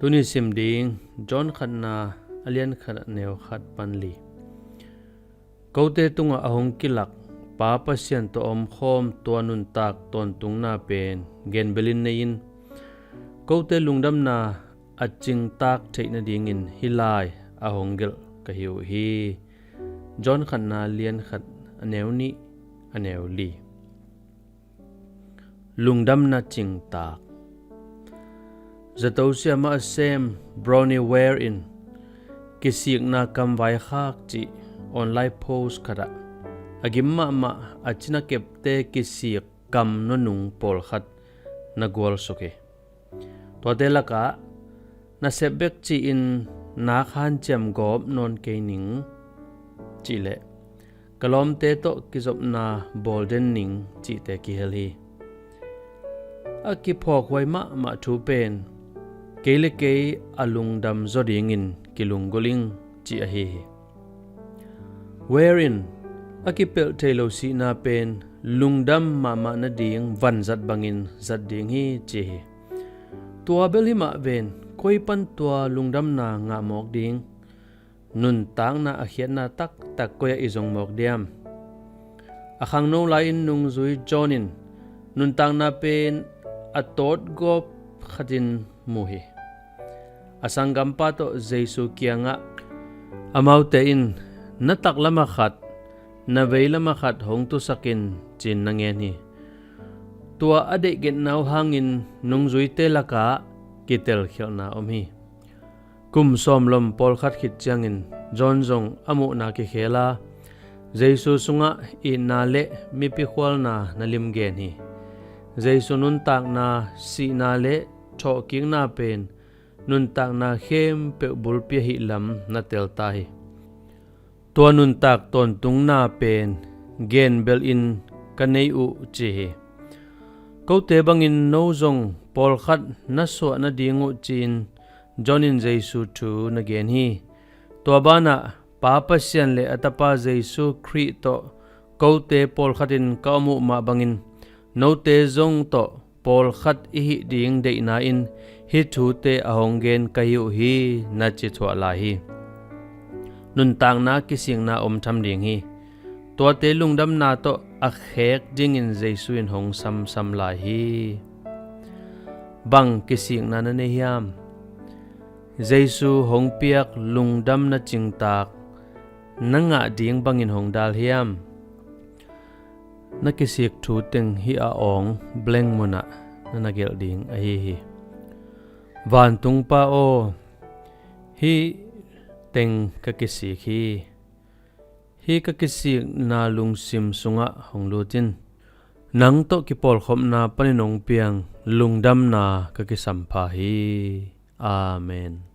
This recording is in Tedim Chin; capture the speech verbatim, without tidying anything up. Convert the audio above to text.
Tuni sim ding John khatna a lian khat a neu khat pan li. Kote tungah a hong kilak Pa Pasian tawh a omkhawm tua nuntak tawntungna pen genbelin nei-in kote lungdamna a cingtak theih nadingin hih lai a hong gelh ka hi uh hi. John khatna lian khat a neu nih a neu li. Lungdamna cingtak. Zato siamah a sem Bronnie Ware in kisikna kamvaikhak cih online post khatah a gim mahmah a cina kepte kisik kam nunung pawlkhat na gualsuk hi. Tuate lakah na sep bek ci-in nak hanciam gawp nawn kei ning cih le ka lawmte tawh kizopna bawl den ning cihte kihel hi. A kiphawkhuai mahmah thu pen kei le kei a lungdam zaw dingin kilunggulh ing cih ahi hi. Ware in a kipelh thei lo sihna pen lungdam mahmah nading vanzat bangin zat ding hi ci hi. Tua bel himah ven koi pan tua lungdamna ngah mawk ding? Nuntakna a khiatna taktak koi-ah i zong mawk diam? A khangno lai-in nungzui John in nuntakna pen a tawtgawp khatin mu hi. A sanggampa tawh Jesu kiangah amaute in na taklamah khat, na veilamah khat hong tusak in ci-in na ngen hi. Tua a deihgetna uh hangin nungzuite lakah kitelkhialhna om hi. Kum sawmlom pawlkhat khit ciangin John zong a muhna kikhel a, Jesu sungah itna le mipikhualna na limgen hi. Jesu nuntakna, sihna le thawhkikna pen nuntakna khempeuh bulpi ahih lam na telta hi. Tua nuntak tawntungna pen genbelin ka nei uh ci hi. Kote bangin no zong pawlkhat na suah nading uh ci-in John in Jesu thu na gen hi. Tua banah Pa Pasian le a Tapa Jesu Khrih tawh kote pawlkhatin ka om uh mah bangin note zong tawh pawlkhat i hih ding deihna in hih thute a hong gen ka hi uh hi na ci thuah lai hi. Nuntakna kisikna om tham ding hi. Tuate lungdamna tawh a khek dingin Jesu in hong samsam lai hi. Bang kisikna na nei hiam? Jesu hong piak lungdamna cingtak na ngah ding bangin hong dal hiam? Na kisik thu teng hih a awng blank munah na na gelh ding ahi hi. Vantungpa aw, hih teng ka kisik hi. Hih ka kisikna lungsim sungah hong lut in. Nang tawh kipawlkhopna panin hong piang lungdamna ka kisampha hi. Amen.